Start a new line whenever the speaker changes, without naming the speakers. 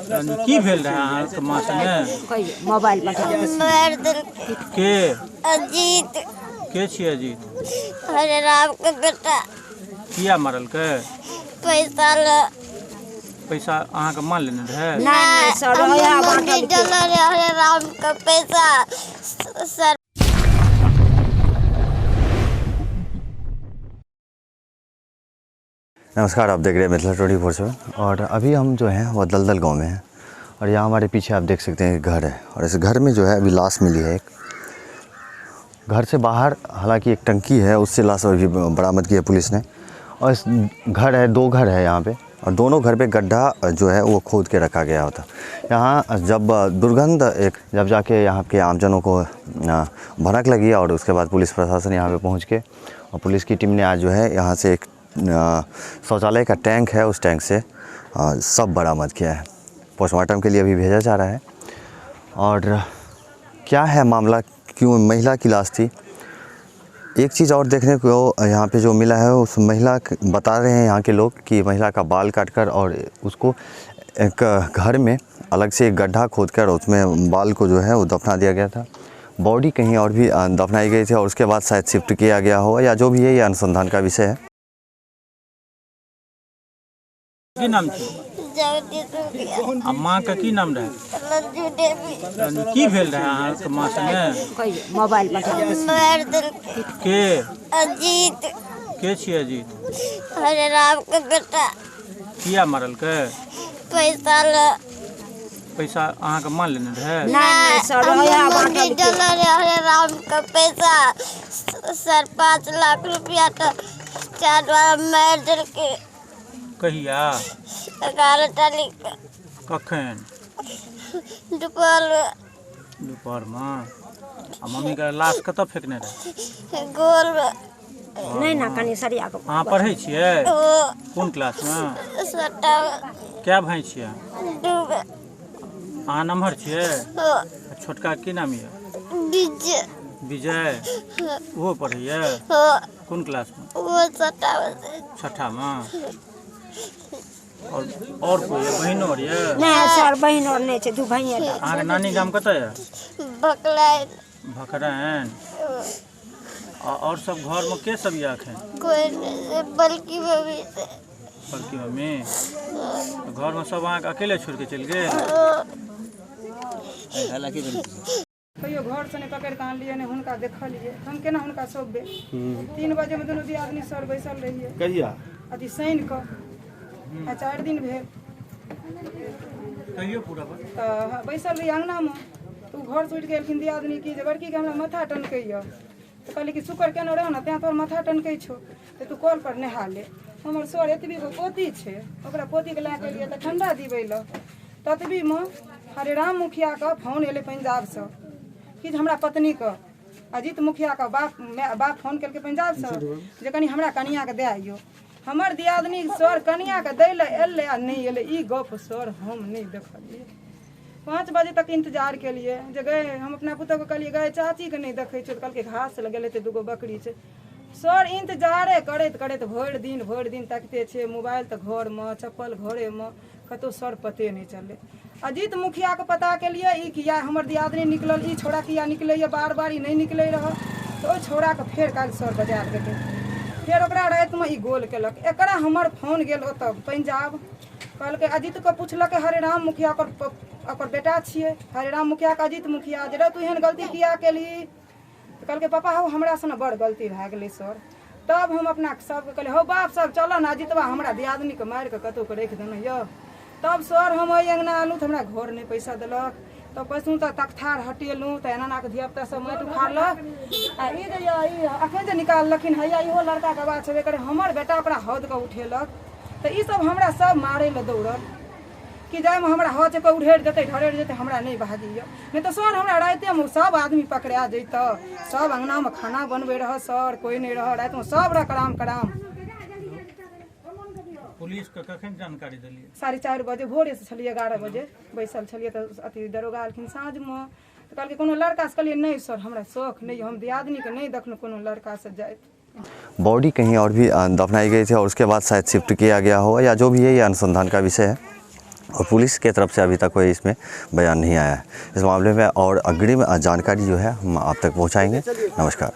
की भेल रहै अहाँके माँ संगे?
कहियो मोबाइल पठा।
मारि देलकै।
के?
अजीत।
के छियै अजीत?
हरे राम के बेटा।
किया मारलकै?
पैसा ले।
पैसा अहाँके माँ लेने रहै?
नहि सर,
हमर
ओएह
मम्मी
बाँटलकै।
देले रहै हरे राम के पैसा सर।
नमस्कार, आप देख रहे हैं मिथिला 24/7 और अभी हम जो हैं वो दलदल गांव में हैं और यहाँ हमारे पीछे आप देख सकते हैं एक घर है और इस घर में जो है अभी लाश मिली है। एक घर से बाहर हालांकि एक टंकी है, उससे लाश अभी बरामद की है पुलिस ने। और इस घर है, दो घर है यहाँ पे और दोनों घर पे गड्ढा जो है वो खोद के रखा गया होता। यहाँ जब दुर्गंध एक जब जाके यहाँ के आमजनों को भनक लगी और उसके बाद पुलिस प्रशासन यहाँ पे पहुँच के और पुलिस की टीम ने आज जो है यहाँ से एक शौचालय का टैंक है, उस टैंक से सब बरामद किया है। पोस्टमार्टम के लिए अभी भेजा जा रहा है। और क्या है मामला, क्यों महिला की लाश थी? एक चीज़ और देखने को यहाँ पे जो मिला है, उस महिला बता रहे हैं यहाँ के लोग कि महिला का बाल काटकर और उसको एक घर में अलग से एक गड्ढा खोदकर उसमें बाल को जो है वो दफना दिया गया था। बॉडी कहीं और भी दफनाई गई थी और उसके बाद शायद शिफ्ट किया गया हो या जो भी है, ये अनुसंधान का विषय है।
की नाम छै?
जगदीश मुखिया।
आ माँ के की नाम रहै?
रंजू देवी।
की भेल रहै अहाँके माँ संगे?
कहियो मोबाइल पठा।
मारि देलकै।
के?
अजीत।
के छियै अजीत?
हरे राम के बेटा।
किया मारलकै?
पैसा ले।
पैसा अहाँके माँ लेने रहै?
नहि सर,
हमर
ओएह
मम्मी
बाँटलकै।
देले रहै हरे राम के पैसा सर, 5 लाख रुपया। तऽ चार द्वारा मारि देलकै।
कहिया?
11 तारीख के।
कखन?
दुपहरमे।
दुपहरमे। आ मम्मीके लाश कतऽ फेकने रहै?
गोलमे।
नहि ने, कनि सरिया कऽ।
अहाँ पढ़ै छियै?
ओ।
कोन क्लासमे?
सट्टा।
कए भाय छियै?
2 गो।
अहाँ नम्हर छियै?
ओ।
आ छोटका की नाम यऽ?
विजय।
विजय, ओहो पढ़ैए?
ओ।
कोन क्लासमे?
ओ सट्टामे।
छठामे। और कोइ यऽ? बहिनो आर यऽ?
नहि सर, बहिन आओर नहि छै, दू भाइए टा।
अहाँके नानी गाम कतऽ यऽ?
बकलाइन।
भखराइन। और सब घरमे के सब यऽ एखन?
कोइ नहि, बल्कि मम्मी से।
बड़की मम्मी। तऽ घरमे सब अहाँके अकेले छोड़ि कऽ चलि गेल?
कहियो घरसँ नहि पकड़ि कऽ आनलियै, नहि हुनका देखलियै। हम केना हुनका सौंपबै? 3 बजेमे दुनू दियादनी सर बैसल रहियै।
कहिया?
अथी शनि कऽ, आ 4 दिन भेल।
कहियो पूरा बात।
तऽ बैसल रहियै अङ्गनामे, तऽ ओ घरसँ उठि गेलखिन दियादनी कि जे बड़कीके हमरा माथा टनकैए। तऽ कहलियै कि शुक्र केने रहो ने, तैँ तोहर माथा टनकै छौ, तऽ तू कल पर नहा ले। हमर सर एतबी गो पोती छै, ओकरा पोतीके लए कऽ एलियै तऽ ठण्डा दिबै लए। ततबीमे हरे राम मुखियाके फोन एलै पंजाबसँ कि जे हमरा पत्नीके, अजीत मुखियाके बाप बाप फोन केलकै पंजाबसँ जे कनि हमरा कनिआँके दए अइयौ। हमर दियादनी सर कनिआँके दै लए एलै आ नहि एलै, ई गप सर हम नहि देखलियै। 5 बजे तक इंतजार केलियै जे गए, हम अपना पुतोहके कहलियै गए चाचीके नहि देखै छियै, तऽ कहलकै घास लग गेलै तऽ 2 गो बकरी छै। सर इंतजारे करैत करैत भरि दिन भरि दिन तकिते छै, मोबाइल तऽ घरमे, चप्पल घरेमे, कतहु सर पते नहि चललै। अजीत मुखियाके पता केलियै ई किया हमर दियादनी निकलल, ई छौड़ा किया निकलैए बार बार, ई नहि निकलै रहऽ। तऽ ओहि छौड़ाके फेर काल्हि सर बजायल गेलै, फेर ओकरा रातिमे ई गोल केलक। एकरा हमर फोन गेल ओतऽ पंजाब, कहलकै अजीतके पुछलकै हरे राम मुखिया ओकर बेटा छियै, हरे राम मुखियाके अजीत मुखिया जे रे तू एहन गलती किया केलही? तऽ कहलकै पापा हौ हमरासँ ने बड़ गलती भए गेलै सर। तब हम अपना सबके कहलियै हौ बाप सब चलऽ ने, अजीतबा हमरा दियादनीके मारिकऽ कतहुके राखि देने यऽ। तब सर हम ओहि अङ्गना एलहुँ तऽ हमरा घर नहि पैसा देलक। तब पैसलहुँ तऽ तकथार हटेलहुँ तऽ एना एनाके धियापुता सब माटि उखाड़लक। आ ई जे यऽ ई अखन जे निकाललखिन हैया इहो लड़का गवाह छेबे करै, हमर बेटा ओकरा हौदके उठेलक। तऽ ई सब हमरा सब मारै लए दौड़ल कि जाहिमे हमरा हौद छै कोइ उढ़ेर देतै ढरेर जेतै, हमरा नहि भागैए। नहि तऽ सर हमरा रातिमे सब आदमी पकड़ा जैतऽ, सब अङ्गनामे खाना बनबै रहऽ सर, कोइ नहि रहऽ, रातिमे सब रहऽ कराम कराम।
पुलिस के कखन जानकारी देलियै?
4:30 बजे भोरेसँ छलियै, 11 बजे बैसल छलियै तऽ अथी दरोगा एलखिन साँझमे, तऽ कहलकै कोनो लड़कासँ? कहलियै नहि सर हमरा शौख नहि, हम दियादनीके नहि देखलहुँ कोनो लड़कासँ जाइत।
बॉडी कहीं और भी दफनाई गई थी और उसके बाद शायद शिफ्ट किया गया हो या जो भी है, ये अनुसंधान का विषय है। और पुलिस के तरफ से अभी तक कोई इसमें बयान नहीं आया है। इस मामले में और अग्रिम जानकारी जो है हम आप तक पहुंचाएंगे। नमस्कार।